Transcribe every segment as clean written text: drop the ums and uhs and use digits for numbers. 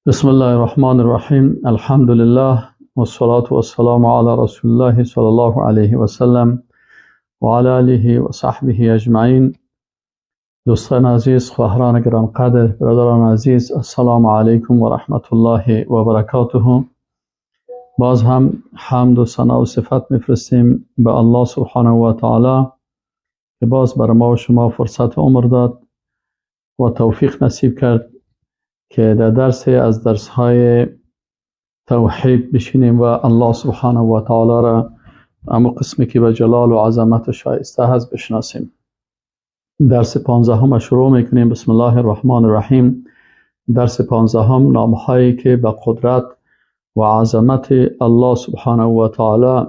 بسم الله الرحمن الرحیم. الحمد لله والصلاة والسلام علی رسول الله صلی الله علیه و سلم و علی آله و صحبه اجمعین. دوستان عزیز، خواهران گرانقدر، برادران عزیز، السلام علیکم و رحمت الله و برکاته. باز هم حمد و ثنا و صفت میفرستیم به الله سبحانه و تعالی که باز بر ما و شما فرصت عمر داد و توفیق نصیب کرد که در درس از درس‌های توحید بشینیم و الله سبحانه و تعالی را امو قسمی که به جلال و عظمت شایسته هست بشناسیم. درس 15 شروع میکنیم. بسم الله الرحمن الرحیم. درس 15، نامهایی که به قدرت و عظمت الله سبحانه و تعالی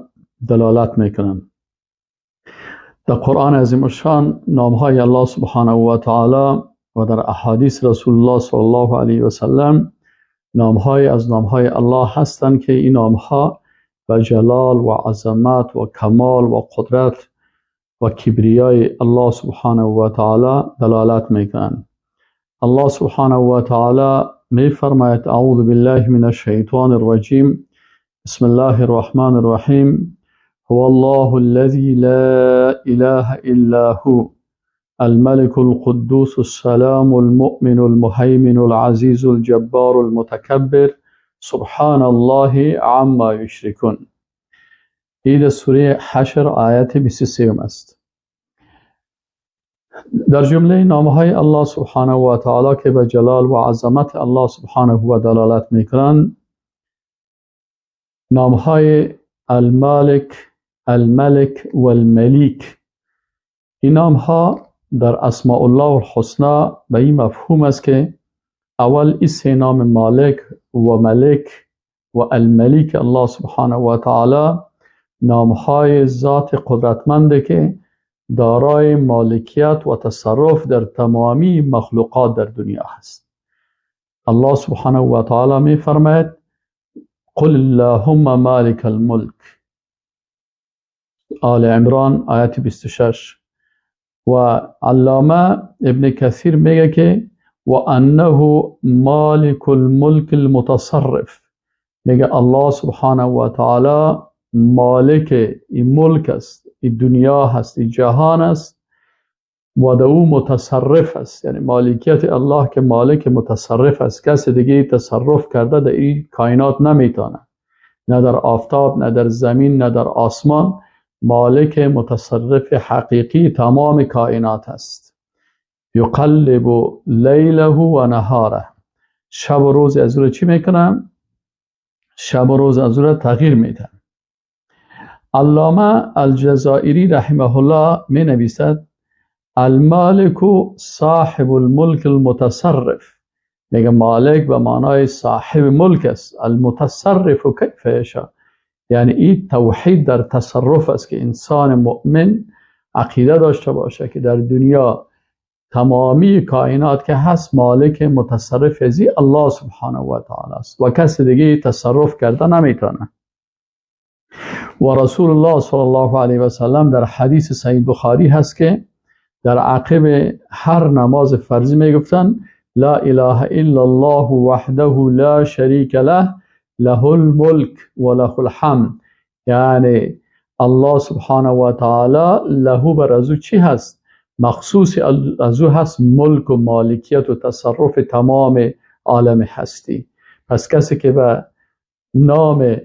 دلالت میکنند. در قرآن عظیم الشان نامهای الله سبحانه و تعالی و در احادیث رسول الله صلی الله علیه و سلم نامهای از نامهای الله هستند که این نامها به جلال و عظمت و کمال و قدرت و کبریای الله سبحانه و تعالی دلالت میکنند. الله سبحانه و تعالی میفرماید: اعوذ بالله من الشیطان الرجیم، بسم الله الرحمن الرحیم، هو الله الذی لا اله الا هو الملك القدوس السلام المؤمن المهيمن العزيز الجبار المتكبر سبحان الله عما يشركون. این سوره حشر آیت 23 است. در جمله نامهای الله سبحانه و تعالی که به جلال و عظمت الله سبحانه و دلالت میکنند، نامهای المالک، الملک و الملیک، این نامها در اسماء الله الحسنا به این مفهوم است که اول این سه نام مالک و ملک و الملیک الله سبحانه و تعالی نامهای ذات قدرتمنده که دارای مالکیت و تصرف در تمامی مخلوقات در دنیا هست. الله سبحانه و تعالی می فرماید: قل اللهم مالک الملک، آل عمران آیت 26. و علامه ابن کثیر میگه که و انه مالک الملک المتصرف، میگه الله سبحانه و تعالی مالک این ملک است، این دنیا هست، این جهان است و در او متصرف است. یعنی مالکیت الله که مالک متصرف است، کس دیگه تصرف کرده در این کائنات نمیتونه، نه در آفتاب، نه در زمین، نه در آسمان. مالک متصرف حقیقی تمام کائنات است. یقلب لیله و نهاره، شب و روز از او چی میکنه؟ شب و روز از او تغییر میده. علامه الجزائری رحمه الله می نویسد: المالک صاحب الملک المتصرف، میگه مالک به معنای صاحب ملک است. المتصرف کیف یشاء، یعنی این توحید در تصرف است که انسان مؤمن عقیده داشته باشه که در دنیا تمامی کائنات که هست مالک متصرف ازی الله سبحانه و تعالی است و کس دیگه تصرف کرده نمیتونه. و رسول الله صلی الله علیه و سلم در حدیث صحیح بخاری هست که در عقب هر نماز فرضی میگفتن: لا اله الا الله وحده لا شریک له له الملک و له الحمد. یعنی الله سبحانه و تعالی له بر ازو چی هست؟ مخصوص ازو هست ملک و مالکیت و تصرف تمام عالم هستی. پس کسی که به نام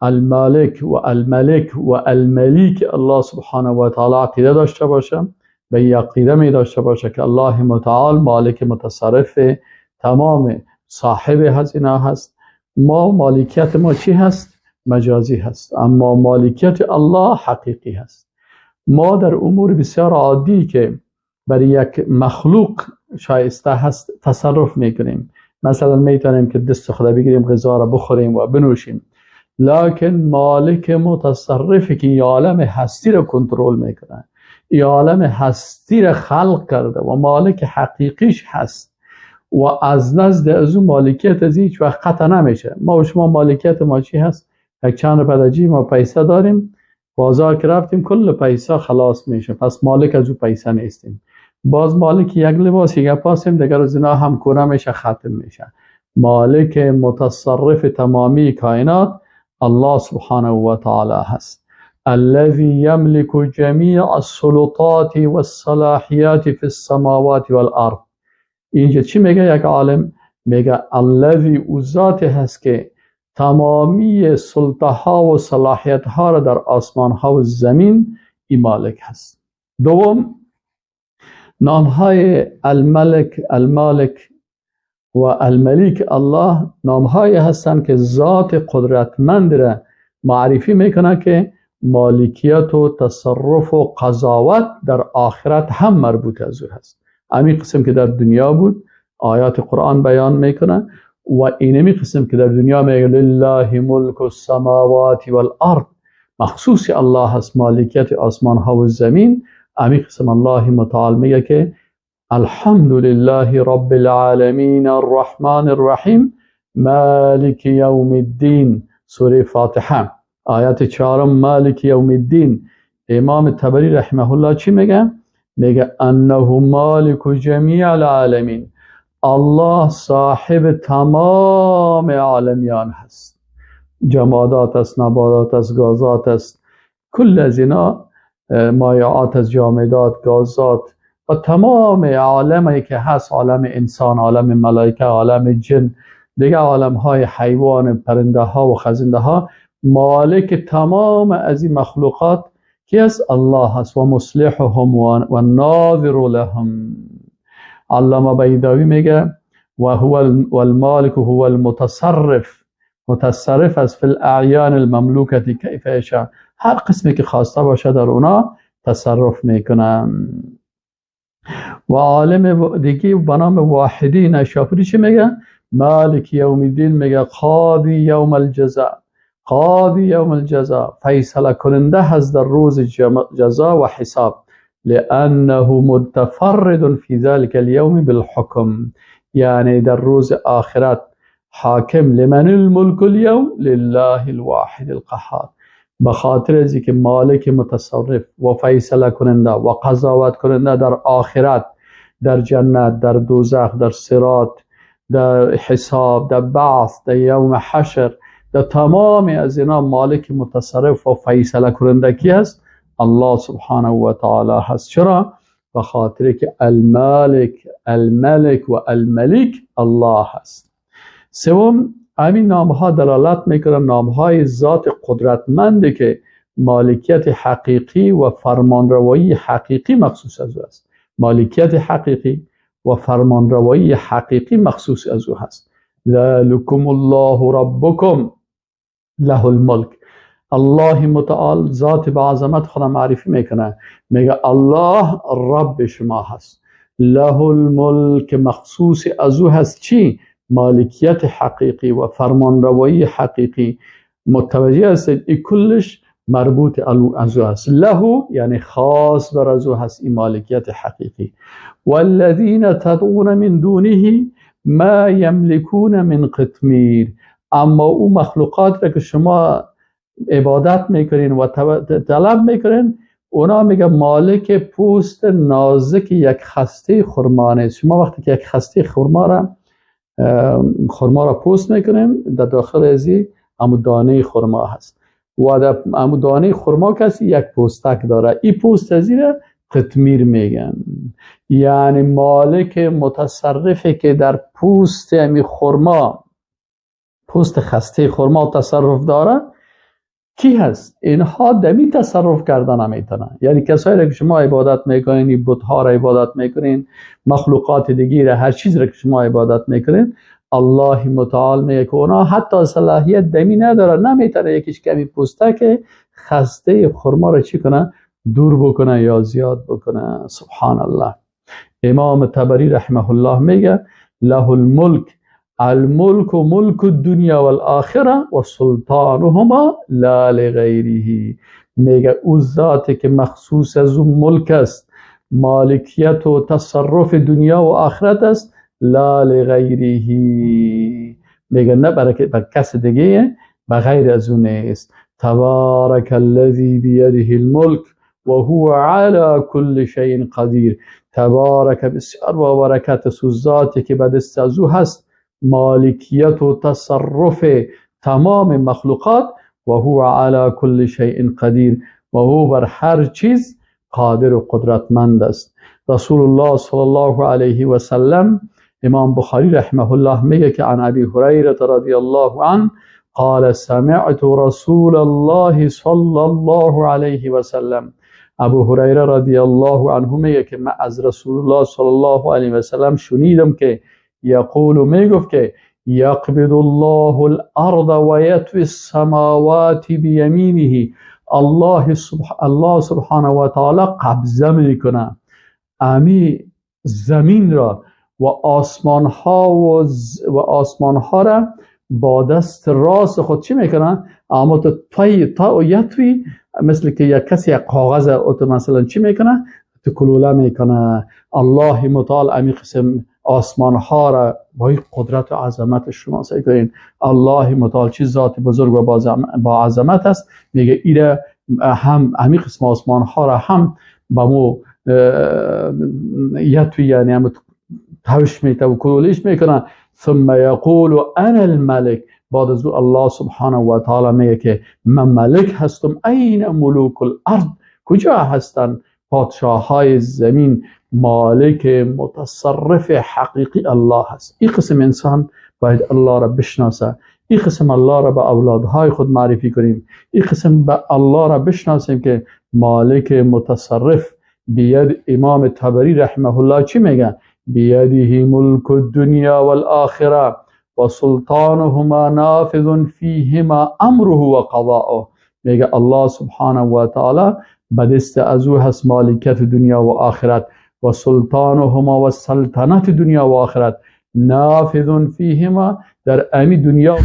المالک و الملک و الملیک الله سبحانه و تعالی عقیده داشته باشه، به این عقیده می داشته باشه که الله متعال مالک متصرف تمام صاحب هزینه هست. ما مالکیت ما چی هست؟ مجازی هست، اما مالکیت الله حقیقی هست. ما در امور بسیار عادی که برای یک مخلوق شایسته هست تصرف میکنیم. مثلا میتونیم که دست خدا بگیریم، غذا را بخوریم و بنوشیم، لکن مالک متصرفی که این عالم هستی را کنترل میکنه، این عالم هستی را خلق کرده و مالک حقیقیش هست و از نزد از اون مالکیت از هیچ وقت قطع نمیشه. ما و شما مالکیت ما چی هست؟ یک چند پدجی ما پیسه داریم، بازار که رفتیم کل پیسه خلاص میشه، پس مالک از او پیسه نیستیم. باز مالک یک لباس یک پاسیم، دیگر از اینا هم کونه میشه، ختم میشه. مالک متصرف تمامی کائنات الله سبحانه و تعالی هست. الذي يملك جميع السلطات والصلاحيات في السماوات والارض. اینجا چی میگه یک عالم؟ میگه الذي، او ذات هست که تمامی سلطه ها و صلاحیت ها را در آسمان ها و زمین ای مالک هست. دوم، نام های الملک، المالک و الملیک الله نام های هستند که ذات قدرتمند را معرفی میکنه که مالکیت و تصرف و قضاوت در آخرت هم مربوط از او هست. همین قسم که در دنیا بود آیات قرآن بیان میکنه و اینمی قسم که در دنیا میگه لله ملک السماوات والارض، مخصوص الله هست مالکیت آسمان ها و زمین. همین قسم الله متعال میگه که الحمد لله رب العالمین الرحمن الرحیم مالک یوم الدین، سوره فاتحه آیات 4، مالک یوم الدین. امام طبری رحمه الله چی میگه؟ میگه انه مالک جمیع العالمین، الله صاحب تمام عالمیان هست، جمادات است، نباتات است، گازات است، کل از اینا مایعات است، جامدات، گازات و تمام عالمی که هست، عالم انسان، عالم ملائکه، عالم جن، دیگه عالم های حیوان، پرنده ها و خزنده ها، مالک تمام از این مخلوقات کی است؟ الله هست. و مصلحهم و ناظر لهم. علامه بیضاوی میگه و هو المالک هو المتصرف، متصرف از فی الاعیان المملوکه کیف یشاء، هر قسمی که خواسته باشه در اونا تصرف میکنه. و عالم دیگه به نام واحدی نیشابوری چی میگه؟ مالک یوم الدین، میگه قاضی یوم الجزاء، قاضی یوم الجزاء، فیصله کننده هست در روز جزا و حساب. لأنه متفرد في ذلك اليوم بالحكم، یعنی در روز آخرت حاکم. لمن الملك اليوم لله الواحد القهار، به خاطر از اینکه مالک متصرف و فیصله کننده و قضاوت کننده در آخرت، در جنت، در دوزخ، در صراط، در حساب، در بعث، در یوم حشر، در تمام از اینا مالک متصرف و فیصله کننده کی هست؟ الله سبحانه و تعالی هست. چرا؟ به خاطر که المالک، الملک و الملک الله هست. سوم، همین نام ها دلالت میکنن، نام های ذات قدرتمندی که مالکیت حقیقی و فرمانروایی حقیقی مخصوص از او است. مالکیت حقیقی و فرمانروایی حقیقی مخصوص از او هست. ذلکم الله ربکم له الملک. الله متعال ذات با عظمت خدا معرفی میکنه، میگه الله رب شما هست، له الملک مخصوص از او هست. چی؟ مالکیت حقیقی و فرمانروایی حقیقی. متوجه هستید؟ این کلش مربوط از او هست. له یعنی خاص بر از او هست این مالکیت حقیقی. والذین تدعون من دونه ما یملکون من قطمیر. اما او مخلوقات را که شما عبادت میکنین و طلب میکنین، اونا میگه مالک پوست نازک یک خسته خرما نیست. شما وقتی که یک خسته خرما را پوست میکنین، در داخل ازی امو دانه خرما هست و در امو دانه خرما کسی یک پوستک داره، این پوست ازی را قطمیر میگن. یعنی مالک متصرفی که در پوست امی خرما، پوست خسته خرما تصرف داره کی هست؟ اینها دمی تصرف کردن نمیتونن. یعنی کسایی که شما عبادت میکنین، بت‌ها را عبادت میکنین، مخلوقات دیگه را، هر چیز را که شما عبادت میکنین، الله متعال میگه که اونا حتی صلاحیت دمی نداره، نمیتونه یکیش کمی پوسته که خسته خرما را چی کنه؟ دور بکنه یا زیاد بکنه. سبحان الله. امام طبری رحمه الله میگه له الملک، الملک ملک الدنیا والآخرة و سلطانهما لا لغیره. میگه او ذاتی که مخصوص از او ملک است، مالکیت و تصرف دنیا و آخرت است، لا لغیره، میگه نه برای کس دیگه بغیر از او نیست. تبارک الذی بیده الملک و هو علی کل شیء قدیر. تبارک بسیار با برکت است ذاتی که به دست از او هست مالکیت و تصرف تمام مخلوقات. و هو علی کل شیء قدیر، و او بر هر چیز قادر و قدرتمند است. رسول الله صلی الله علیه و سلم، امام بخاری رحمه الله میگه که عن ابی هریره رضی الله عنه قال سمعت رسول الله صلی الله علیه و سلم. ابو هریره رضی الله عنه میگه که من از رسول الله صلی الله علیه و سلم شنیدم که یقول، میگفت که یقبض الله الارض و یطوی السماوات بیمینه. الله سبحانه و تعالی قبضه میکنه امی زمین را و آسمان ها و آسمان ها را با دست راست خود چی میکنه؟ اما تو تا و یطوی، مثل که یک کسی یک کاغذ او مثلا چی میکنه؟ تو کلوله میکنه. الله متعال امی قسم آسمان ها را با قدرت و عظمت شما سعی کنین. الله متعال چی ذات بزرگ و با عظمت است. میگه ایره هم امی قسم آسمان ها را هم با مو یطوی، یعنی هم توش میته و کلولش میکنه. ثم یقول انا الملک. بعد از او الله سبحانه و تعالی میگه که من ملک هستم. این ملوک الارض، کجا هستن پادشاه های زمین؟ مالک متصرف حقیقی الله هست. این قسم انسان باید الله را بشناسه. این قسم الله را به اولادهای خود معرفی کنیم. این قسم به الله را بشناسیم که مالک متصرف. بید امام طبری رحمه الله چی میگه؟ بیده ملک الدنیا والآخرة و سلطانهما نافذ فیهما امره و قضاؤه. میگه الله سبحانه و تعالی به دست از او هست مالکیت دنیا و آخرت، و سلطانهما و سلطنت دنیا و آخرت، نافذ فیهما در امی دنیا.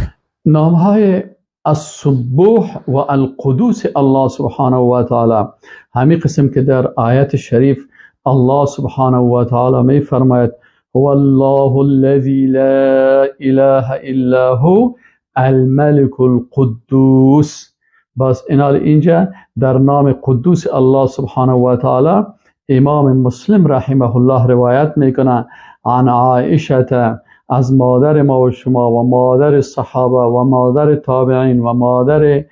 نامهای السبوح و القدوس الله سبحانه و تعالی، همی قسم که در آیت شریف الله سبحانه و تعالی می فرماید هو الله الذی لا اله الا هو الملک القدوس. بس اینال اینجا در نام قدوس الله سبحانه و تعالی امام مسلم رحمه الله روایت میکنه عن عائشه، از مادر ما و شما و مادر صحابه و مادر تابعین و مادر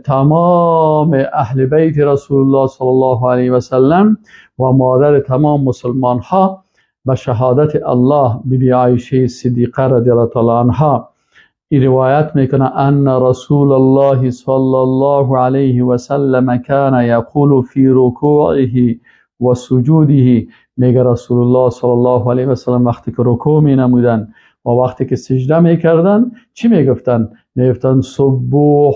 تمام اهل بیت رسول الله صلی الله علیه و سلم و مادر تمام مسلمان ها، به شهادت الله بی بی عایشه صدیقه رضی الله تعالی عنها این روایت میکنه ان رسول الله صلی الله علیه و سلم کان یقول فی رکوعه و سجوده. میگه رسول الله صلی الله علیه و سلم وقتی که رکوع می نمودن و وقتی که سجده میکردن چی میگفتن؟ میگفتن سبوح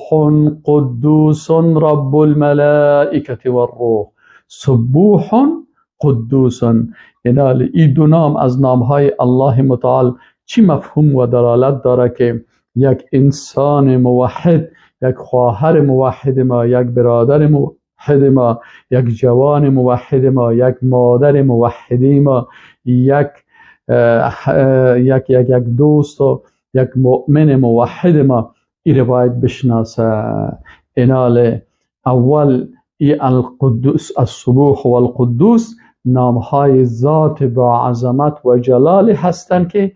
قدوس رب الملائکه والروح. سبوح قدوس، یعنی این دو نام از نامهای الله متعال چی مفهوم و دلالت داره که یک انسان موحد، یک خواهر موحد ما، یک برادر موحد ما، یک جوان موحد ما، یک مادر موحدی ما، یک یک یک یک دوست و یک مؤمن موحد ما این باید بشناسه. اینال اول ای القدوس، السبوح و القدوس نامهای ذات با عظمت و جلال هستند که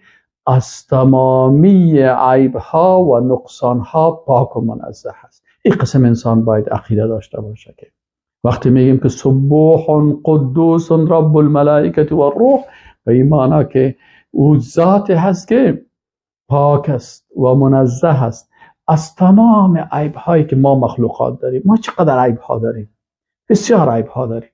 از تمامی عیبها و نقصانها پاک و منزه هست. این قسم انسان باید عقیده داشته باشه که وقتی میگیم که سبوح قدوس رب الملائکه و الروح، به این معنا که او ذات هست که پاک است و منزه است از تمام عیبهایی که ما مخلوقات داریم. ما چقدر عیبها داریم؟ بسیار عیبها داریم.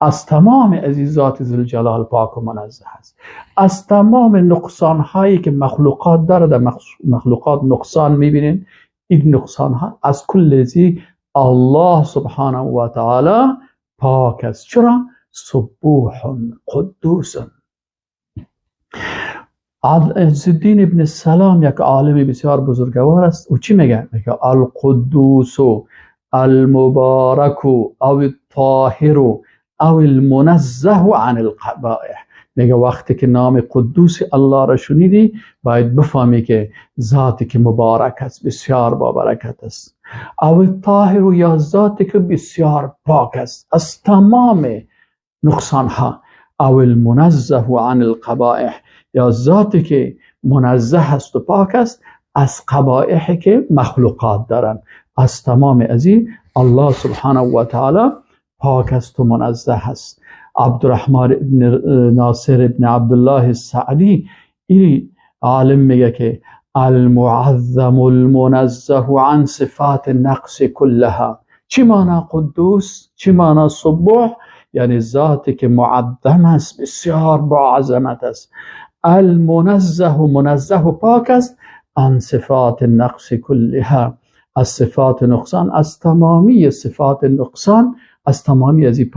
از تمام عزیزات ذوالجلال پاک و منزه است. از تمام نقصان هایی که مخلوقات داره، در مخلوقات نقصان میبینین، این نقصان ها از کل زی الله سبحانه و تعالی پاک است. چرا؟ سبوح قدوس. عزالدین ابن السلام یک عالم بسیار بزرگوار است. او چی میگه؟ میگه القدوس المبارک او الطاهر او المنزه عن القبائح. میگه وقتی که نام قدوس الله را شنیدی باید بفهمی که ذاتی که مبارک است، بسیار با برکت است، او الطاهر یا ذاتی که بسیار پاک است از تمام نقصان ها، او المنزه عن القبائح یا ذاتی که منزه است و پاک است از قبائحی که مخلوقات دارن. از تمام از این الله سبحانه و تعالی پاک است و منزه است. عبدالرحمن ابن ناصر ابن عبدالله السعدی این عالم میگه که المعظم المنزه عن صفات النقص كلها. چی معنا قدوس؟ چی معنا سبوح؟ یعنی ذاتی که معظم است، بسیار با عظمت است. المنزه، منزه و پاک است، عن صفات النقص كلها، از صفات نقصان، از تمامی صفات نقصان، از تمامی از این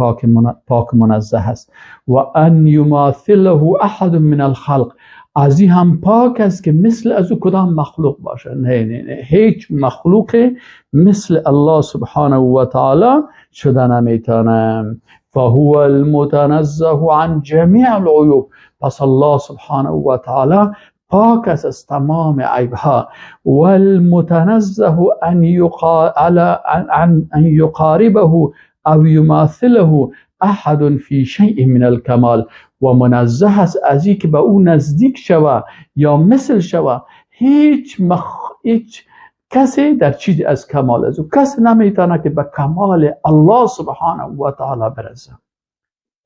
پاک منزه است. و ان یماثله احد من الخلق، از این هم پاک است که مثل از او کدام مخلوق باشه. نه نه نه، هیچ مخلوق مثل الله سبحانه و تعالی شده نمیتونه. فهو المتنزه عن جمیع العیوب، پس الله سبحانه و تعالی پاک است از تمام عیبها. والمتنزه ان یقاربه او یماثله احد فی شیء من الکمال، و منزه است از این که به او نزدیک شوه یا مثل شوه هیچ کسی در چیزی از کمال از او. کسی نمیتونه که به کمال الله سبحانه و تعالی برسه،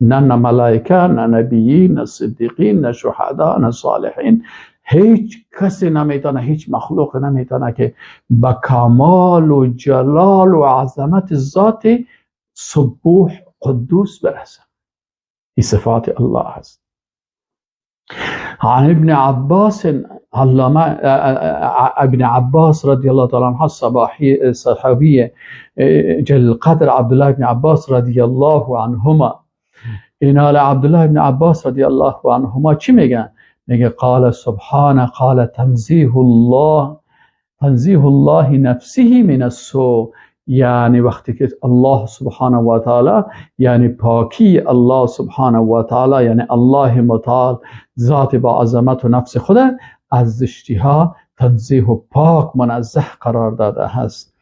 نه ملائکه، نه نبیین، نه صدیقین، نه شهدا، نه صالحین. هیچ کسی نمیتونه، هیچ مخلوق نمیتونه که به کمال و جلال و عظمت ذات سبوح قدوس برسه. این صفات الله هست. عن ابن عباس، علامه ابن عباس رضی الله تعالی عنه، صحابی جلیل القدر عبدالله ابن عباس رضی الله عنهما. این حال عبدالله ابن عباس رضی الله عنهما چی میگن؟ میگه قال سبحانه قال تنزیه الله، تنزیه الله نفسه من السوء، یعنی وقتی که الله سبحانه و تعالی، یعنی پاکی الله سبحانه و تعالی، یعنی الله متعال ذات با عظمت و نفس خود از زشتی ها تنزیه و پاک منزه قرار داده هست.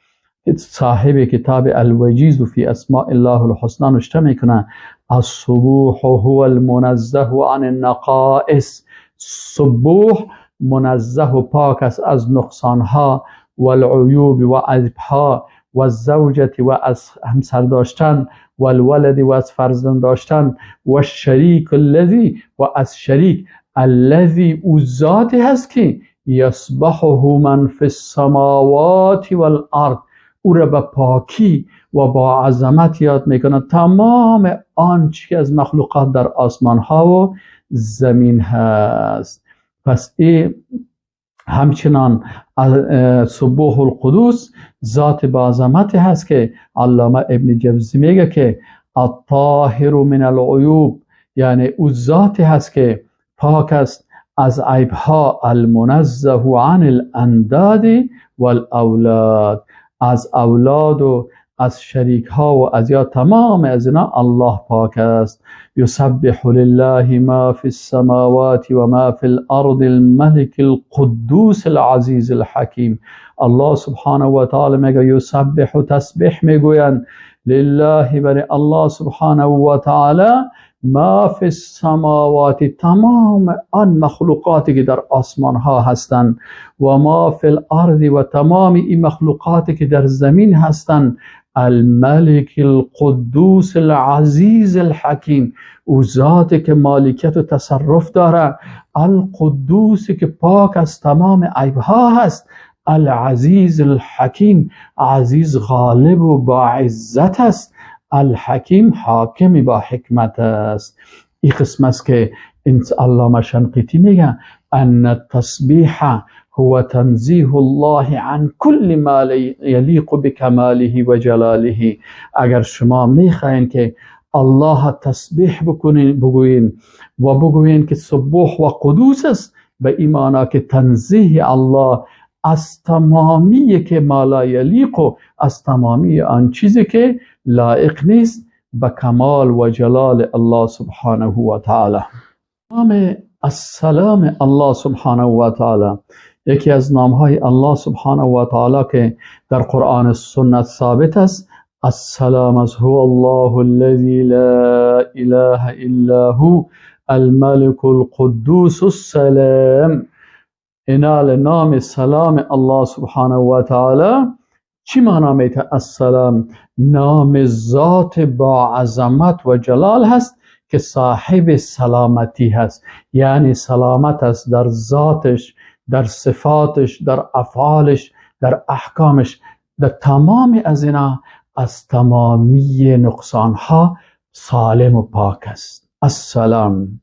صاحب کتاب الوجیز فی اسماء الله الحسنی نوشته میکنه السبوح هو المنزه عن النقائص، سبوح منزه و پاک است از نقصانها والعیوب و عیبها و الزوجة و از همسر داشتن و الولد و از فرزند داشتن و الشریک الذی و از شریک الذی او ذاتی هست که یسبحه من فی السماوات والارض، او را به پاکی و با عظمت یاد میکنه تمام آنچه که از مخلوقات در آسمان ها و زمین هست. پس این همچنان سبوح القدوس ذات با عظمت هست که علامه ابن جوزی میگه که الطاهر من العیوب، یعنی او ذاتی هست که پاک است از عیبها، المنزه عن الانداد والاولاد، از اولاد و از شریک ها و از یا تمام از اینا الله پاک است. یسبح لله ما فی السماوات و ما فی الارض الملک القدوس العزیز الحکیم. الله سبحانه و تعالی میگه یسبح، تسبیح میگوین لله برای الله سبحانه و تعالی ما فی السماوات، تمام آن مخلوقاتی که در آسمان ها هستند، و ما فی الارض و تمام این مخلوقاتی که در زمین هستند، الملک القدوس العزیز الحکیم، او ذاتی که مالکیت و تصرف داره، القدوس که پاک از تمام عیبها هست، العزیز الحکیم، عزیز غالب و با عزت است، الحکیم حاکم با حکمت است. این قسم است که علامه شنقیطی میگه ان التسبیح هو تنزیه الله عن كل ما یلیق بکماله و جلاله. اگر شما میخواین که الله تسبیح بکنین، بگوین و بگوین که سبوح و قدوس است، به این معنا که تنزیه الله از تمامی که ما لا یلیق، از تمامی آن چیزی که لایق نیست به کمال و جلال الله سبحانه و تعالی. نام السلام الله سبحانه و تعالی، یکی از نامهای الله سبحانه و تعالی که در قرآن سنت ثابت است، السلام است. هو الله الذی لا اله الا هو الملك القدوس السلام. اینال نام سلام الله سبحانه و تعالی چی معنا میته؟ السلام نام ذات با عظمت و جلال هست که صاحب سلامتی هست، یعنی سلامت است در ذاتش، در صفاتش، در افعالش، در احکامش، در تمام از اینا از تمامی نقصانها سالم و پاک است. السلام.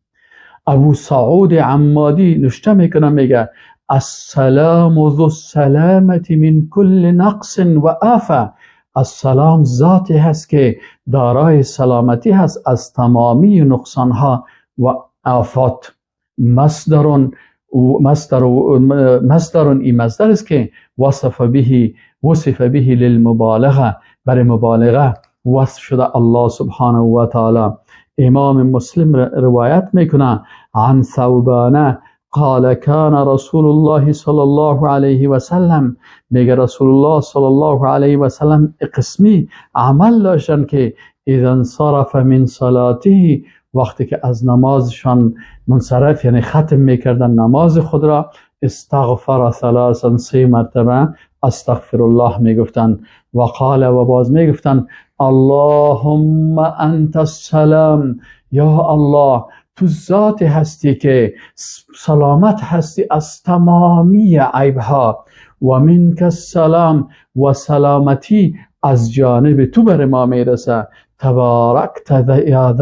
ابو سعود عمادی نشته میکنه، میگه السلام ذو السلامة من کل نقص و آفه. السلام ذاتی هست که دارای سلامتی هست از تمامی نقصانها و آفات. مصدر مصدر این مصدر است که وصف به للمبالغه، برای مبالغه وصف شده الله سبحانه و تعالی. امام مسلم روایت میکنه عن ثوبانه قال كان رسول الله صلی الله علیه و سلم، میگه رسول الله صلی الله علیه و سلم قسمی عمل داشتن که اذا انصرف من صلاته، وقتی که از نمازشان منصرف یعنی ختم میکردن نماز خود را، استغفر ثلاثا، سه مرتبه استغفر الله میگفتن، و قال و باز میگفتن اللهم انت السلام، یا الله تو ذات هستی که سلامت هستی از تمامی عیبها، و منک السلام، و سلامتی از جانب تو بر ما میرسه، تبارکت یا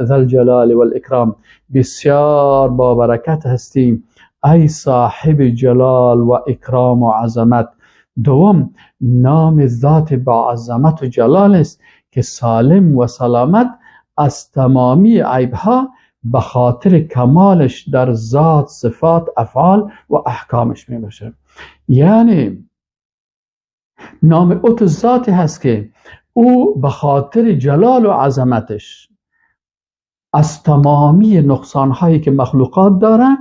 ذا الجلال والاکرام، بسیار با برکت هستی ای صاحب جلال و اکرام و عظمت. دوم نام ذات با عظمت و جلال است که سالم و سلامت از تمامی عیبها به خاطر کمالش در ذات، صفات، افعال و احکامش می باشه. یعنی نام او تو ذاتی هست که او به خاطر جلال و عظمتش از تمامی نقصانهایی که مخلوقات داره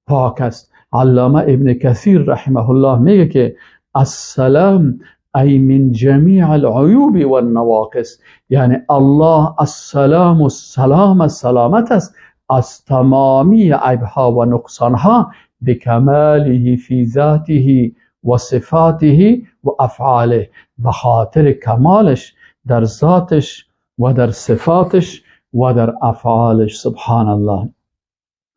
پاک است. علامه ابن کثیر رحمه الله میگه که السلام ای من جمیع العیوب والنواقص، یعنی الله السلام و سلام سلامت است از تمامی عیبها و نقصانها بکماله فی ذاته و صفاته و افعاله، به خاطر کمالش در ذاتش و در صفاتش و در افعالش. سبحان الله.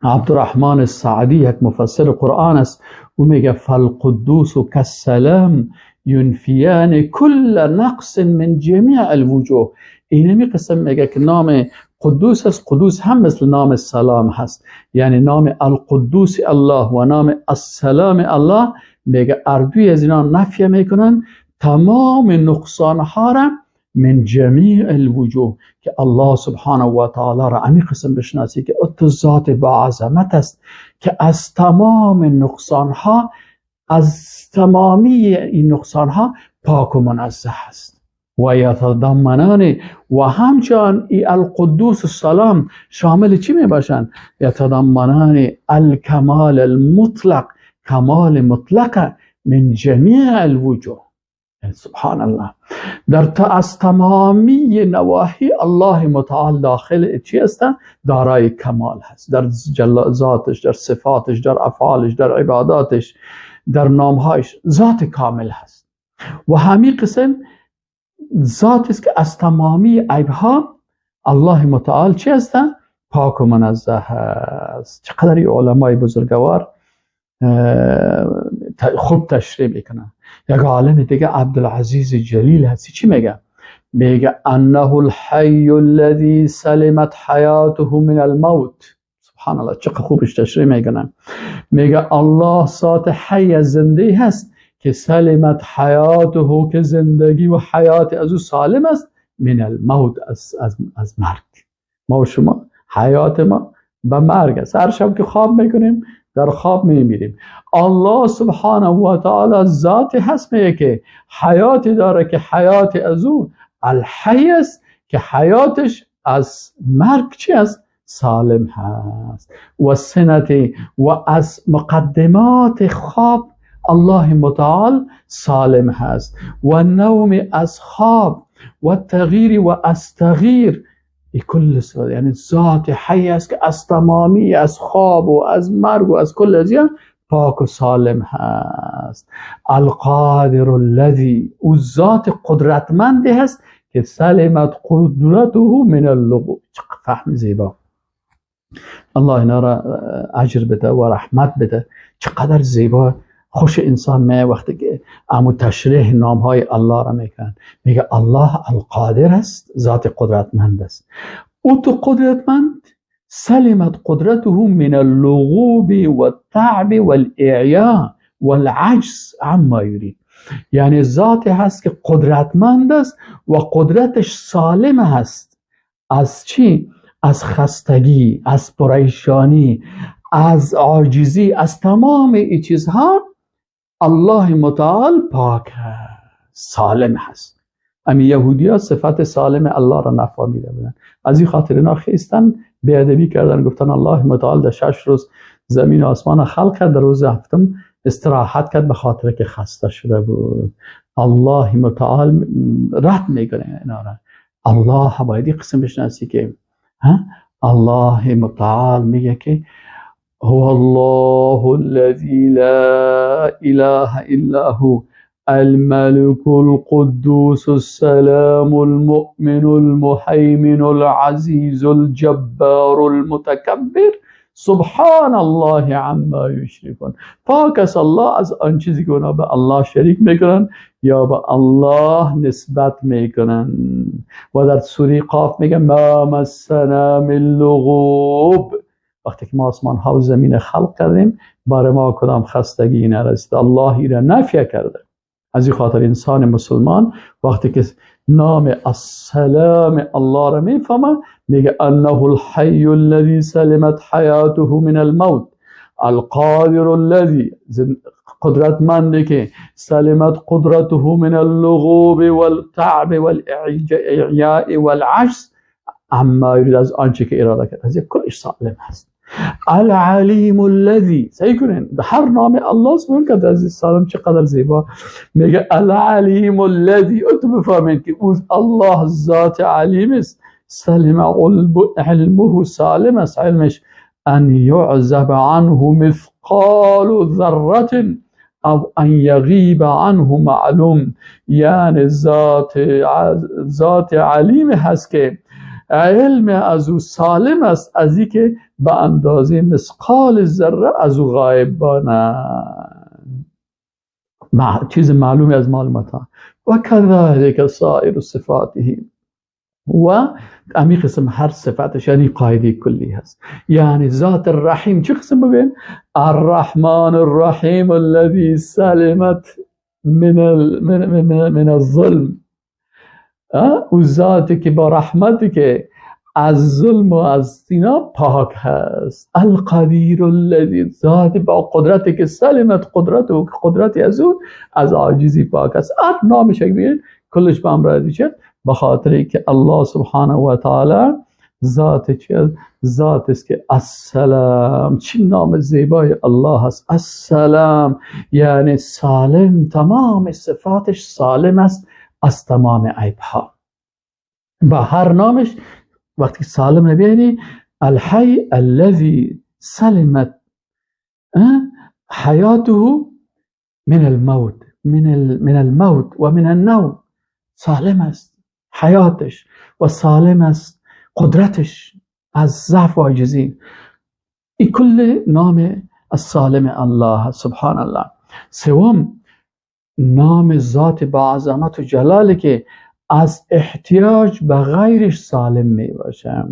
عبدالرحمن السعدی یک مفسر قرآن است، او میگه فالقدوس کالسلام ینفیان کل نقص من جمیع الوجوه. اینمی قسم میگه که نام قدوس است، قدوس هم مثل نام سلام هست، یعنی نام القدوس الله و نام السلام الله، میگه اردوی از اینا نفی میکنن تمام نقصان ها را من جمیع الوجوه، که الله سبحانه و تعالی را امی قسم بشناسی که او ذات با عظمت است که از تمام نقصان ها، از تمامی این نقصان ها پاک و منزه است. و یتضمنان، و همچنان ای القدوس السلام شامل چی می باشند؟ یتضمنان الکمال المطلق، کمال مطلق من جمیع الوجوه. سبحان الله، در از تمامی نواحی الله متعال داخل چی است؟ دارای کمال هست، در ذاتش، در صفاتش، در افعالش، در عباداتش، در نامهایش ذات کامل هست. و همین قسم ذات است که از تمامی عیبها الله متعال چی است؟ پاک و منزه است. چقدر علمای بزرگوار خوب تشریح میکنن. یک عالم دیگه عبدالعزیز جلیل هستی چی میگه؟ میگه انه الحی الذی سلمت حیاته من الموت. سبحان الله، چقدر خوبش تشریح میکنن. میگه الله ذات حی زنده هست که سلمت حیاته، که زندگی و حیات از او سالم است، من الموت، از مرگ. ما و شما حیات ما به مرگ است، هر شب که خواب میکنیم در خواب میمیریم. الله سبحانه و تعالی ذات هست میگه که حیاتی داره که حیات از او الحی است، که حیاتش از مرگ چی است؟ سالم هست. و سنتی و از مقدمات خواب الله متعال سالم هست. و نوم از خواب و تغییر و از تغییر کل، یعنی ذات حی است که از تمامی از خواب و از مرگ و از کل از پاک و سالم هست. القادر الذی، او ذات قدرتمندی هست که سلمت قدرته من اللغوب. فهم زیبا. الله اینا را اجر بده و رحمت بده. چقدر زیبا خوش انسان می وقتی که امو تشریح نام های الله را میکنن، میگه الله القادر است، ذات قدرتمند است. او تو قدرتمند سلمت قدرته من اللغوب والتعب والإعياء والعجز عما يريد. یعنی ذات هست که قدرتمند است و قدرتش سالم هست از چی؟ از خستگی، از پریشانی، از عاجزی، از تمام این چیزها الله متعال پاک هست، سالم هست. امی یهودی ها صفت سالم الله را نفهمیده بودن، از این خاطر اینا خیستن بی‌ادبی کردن، گفتن الله متعال در 6 روز زمین و آسمان خلق کرد، در روز هفتم استراحت کرد به خاطر که خسته شده بود. الله متعال رد میکنه اینا را. الله باید این قسم بشناسی که الله متعال میگه که هو الله الذي لا اله الا هو الملك القدوس السلام المؤمن المهيمن العزيز الجبار المتكبر سبحان الله عما یشرکون. پاک است الله از آن چیزی که اونا به الله شریک میکنن یا به الله نسبت میکنن. و در سوره قاف میگه ما مسنا من لغوب. وقتی که ما آسمان ها و زمین خلق کردیم بر ما کدام خستگی نرسید. الله ایره نفی کرده. از این خاطر انسان مسلمان وقتی که نام السلام الله را میفهمه میگه انه الحی الذی سلمت حیاته من الموت القادر الذی، قدرتمندی که سلمت قدرته من اللغوب والتعب والإعیاء والعجز عما یرید، از آنچه که اراده کرد، از کلش سالم هست. العلیم الذی، سعی کنین هر نام الله سبحانه که از سالم چقدر زیبا میگه العلیم الذی، تو بفهمین که او الله ذات علیم است، سلم علمه سالم است علمش، ان يعزب عنه مثقال ذره او ان یغیب عنه معلوم. یعنی ذات علیم هست که علم از او سالم است از این که به اندازه مثقال ذره از او غایب بانه، چیز معلومی از معلومات ها. و کذلک سایر صفاته، و امی قسم هر صفتش یعنی قاعده کلی هست. یعنی ذات الرحیم چه قسم ببین؟ الرحمن الرحیم الذي سلمت من الظلم. او ذاتی که با رحمتی که از ظلم و از اینا پاک هست. القدیر الذی، ذات با قدرتی که سلمت قدرت و قدرتی از اون از عاجزی پاک است. هر نامش ببین کلش به امر چه؟ به خاطر که الله سبحانه و تعالی ذات چه؟ ذات است که السلام. چه نام زیبای الله هست، السلام، یعنی سالم، تمام صفاتش سالم است از تمام عیب ها. با هر نامش وقتی سالم نبینی، الحی الذي سلمت حیاته من الموت، من الموت و من النوم. سالم است حیاتش و سالم است قدرتش از ضعف و عاجزی. این کل نام السالم الله سبحان الله. سوم نام ذات با عظمت و جلال که از احتیاج به غیرش سالم می باشه.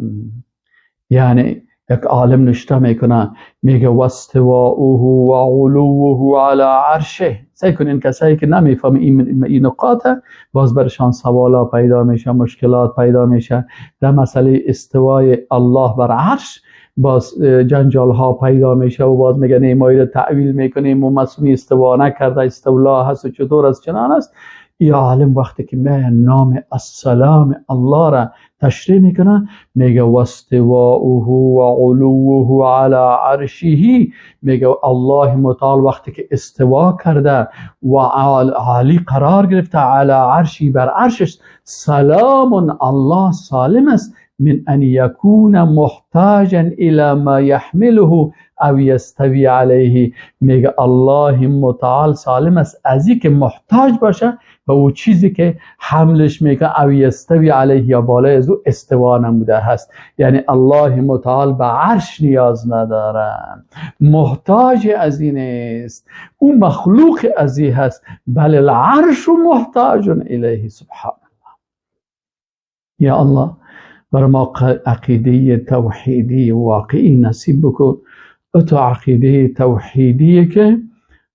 یعنی یک عالم نشته میکنه میگه واستواؤه و علوه علی عرشه. سعی کنین کسایی که نمیفهم این نقاط باز برشان سوالا پیدا میشه، مشکلات پیدا میشه در مسئله استوای الله بر عرش، باز جنجال ها پیدا میشه و باز میگن ما رو تعویل میکنیم و مسئله استوا نکرده، استولا هست و چطور است چنان است. ای عالم وقتی که می نام السلام الله را تشریح میکنه میگه واستواؤه و علوه علی عرشه، میگه الله متعال وقتی که استوا کرده و عالی قرار گرفته علی عرشی بر عرشش، سلام الله سالم است من ان یکون محتاجا الى ما يحمله او یستوی علیه. میگه الله متعال سالم است از این که محتاج باشه به او چیزی که حملش میکنه، او یستوی علیه یا بالای از او استوا نموده هست. یعنی الله متعال به عرش نیاز نداره، محتاج از این است، او مخلوق از این هست، بل العرش محتاج الیه. سبحان الله. یا الله بر ما عقیده توحیدی واقعی نصیب بکن، تو عقیده توحیدی که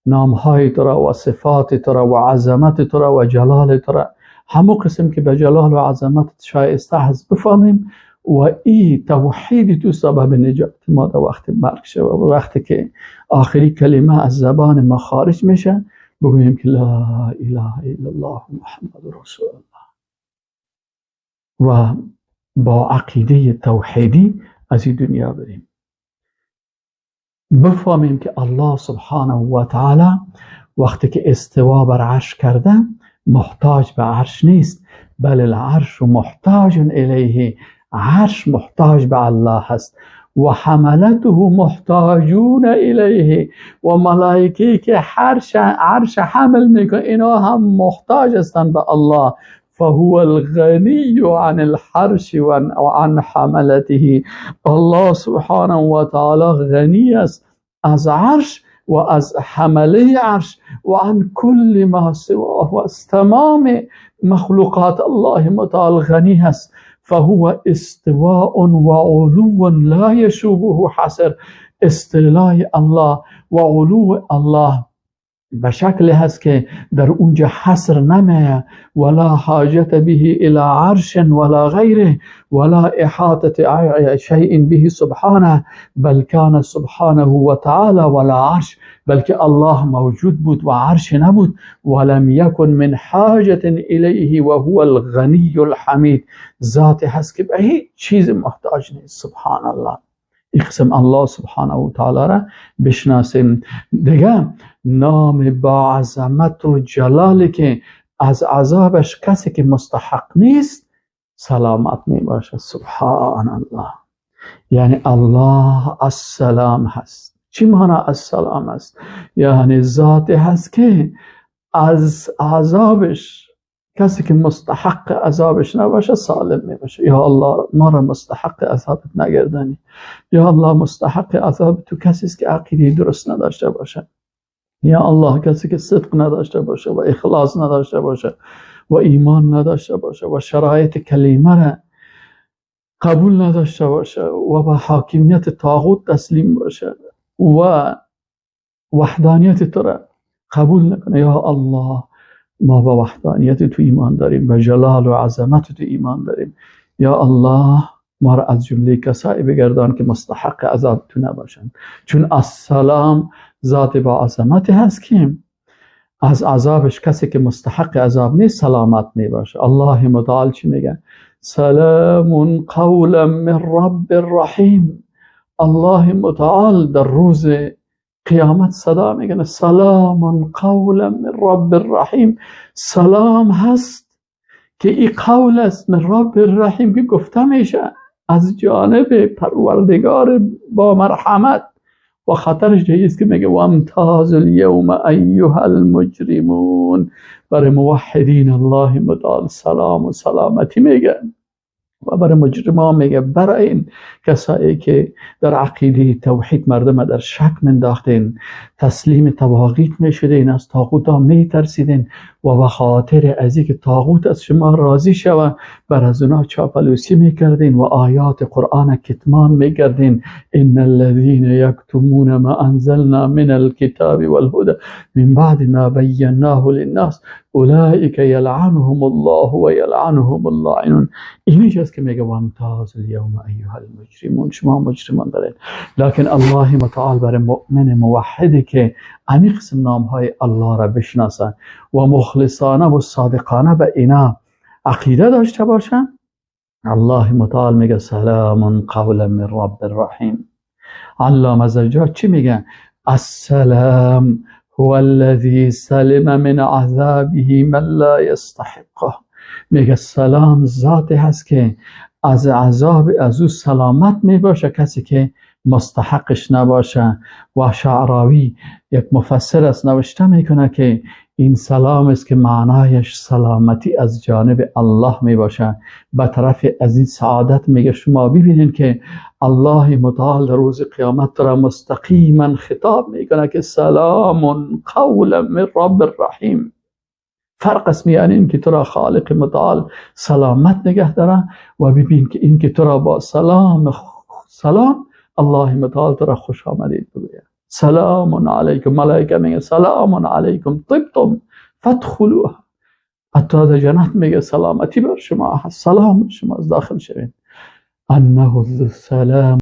نامهای تو را و صفات تو را و عظمت تو را و جلال تو را همو قسم که به جلال و عظمت شایسته هست بفهمیم و ای توحید تو سبب نجات ما در وقت مرگ شود و وقتی که آخری کلمه از زبان ما خارج میشه بگوییم که لا اله الا الله محمد رسول الله و با عقیده توحیدی از این دنیا بریم. بفهمیم که الله سبحانه و تعالی وقتی که استوا بر عرش کرده محتاج به عرش نیست، بل العرش محتاج الیه، عرش محتاج به الله هست و حملته محتاجون الیه و ملائکه که عرش حمل میکنه اینا هم محتاج هستند به الله. فهو الغنی عن الحرش وعن حملته. الله سبحانه و تعالی غنی است از عرش و از حمله عرش و عن کل ما سواه و از تمام مخلوقات الله متعال غنی هست. فهو استواء و علو لا یشوبه حصر. استیلای الله و علو الله به شکل هست که در اونجا حصر نمیه، ولا حاجت به الى عرش ولا غیره ولا احاطه شیء به سبحانه، بل کان سبحانه و تعالی ولا عرش، بلکه الله موجود بود و عرش نبود. ولم یکن من حاجت الیه و هو الغنی الحمید. ذات هست که به هیچ چیز محتاج نیست. سبحان الله. این قسم الله سبحانه و تعالی را بشناسیم. دیگه نام با عظمت و جلالی که از عذابش کسی که مستحق نیست سلامت می باشه. سبحان الله. یعنی الله السلام هست. چی معنی السلام است؟ یعنی ذات هست که از عذابش کسی که مستحق عذابش نباشه سالم می باشه. یا الله ما را مستحق عذابت نگردانی. یا الله مستحق عذاب تو کسی است که عقیده درست نداشته باشه. یا الله کسی که صدق نداشته باشه و اخلاص نداشته باشه و ایمان نداشته باشه و شرایط کلمه را قبول نداشته باشه و به حاکمیت طاغوت تسلیم باشه و وحدانیت تو را قبول نکنه. یا الله ما با وحدانیت تو ایمان داریم، به جلال و عظمت تو ایمان داریم. یا الله ما را از جمله کسایی بگردان که مستحق عذاب تو نباشند، چون السلام ذات با عظمت هست که از عذابش کسی که مستحق عذاب نیست سلامت میباشه. الله متعال چی میگه؟ سلام قولا من رب الرحیم. الله متعال در روز قیامت صدا میگن سلام قولا من رب الرحیم. سلام هست که این قول است من رب الرحیم که گفته میشه از جانب پروردگار با مرحمت. و خطرش جایی است که میگه و امتاز الیوم ایها المجرمون. برای موحدین الله متعال سلام و سلامتی میگه و برای مجرمان میگه، برای این کسایی که در عقیده توحید مردم در شک منداختین، تسلیم طواغیت میشدین، از طاغوت ها میترسیدین و به خاطر از اینکه طاغوت از شما راضی شوه بر از اونا چاپلوسی میکردین و آیات قرآن کتمان میکردین. ان الذين یکتمون ما انزلنا من الكتاب والهدى من بعد ما بیناه للناس اولئک یلعنهم الله و یلعنهم اللاعنون. اینی است که میگه وامتاز الیوم ایها المجرمون، شما مجرمان دارین. لکن الله متعال برای مؤمن موحدی که عمیق قسم نامهای الله را بشناسن و مخلصانه و صادقانه به اینا عقیده داشته باشن، الله متعال میگه سلام قولا من رب الرحیم. علامه زجاج چی میگه؟ السلام هو الذي سلم من عذابه من لا يستحقه. میگه سلام ذاتی هست که از عذاب از او سلامت میباشه کسی که مستحقش نباشه. و شعراوی یک مفسر است، نوشته میکنه که این سلام است که معنایش سلامتی از جانب الله می باشه. به طرف از این سعادت میگه شما ببینین که الله متعال روز قیامت را مستقیما خطاب میکنه که سلام قولا من رب الرحیم. فرق است میان این که تو را خالق متعال سلامت نگه داره و ببین که این که تو را با سلام سلام الله متعال تو را خوش آمدید بگوید. سلام علیکم، ملائکه میگه سلام علیکم طبتم فادخلوها. حتی در جنت میگه سلامتی بر شما هست، سلام شما از داخل شوین. انه السلام.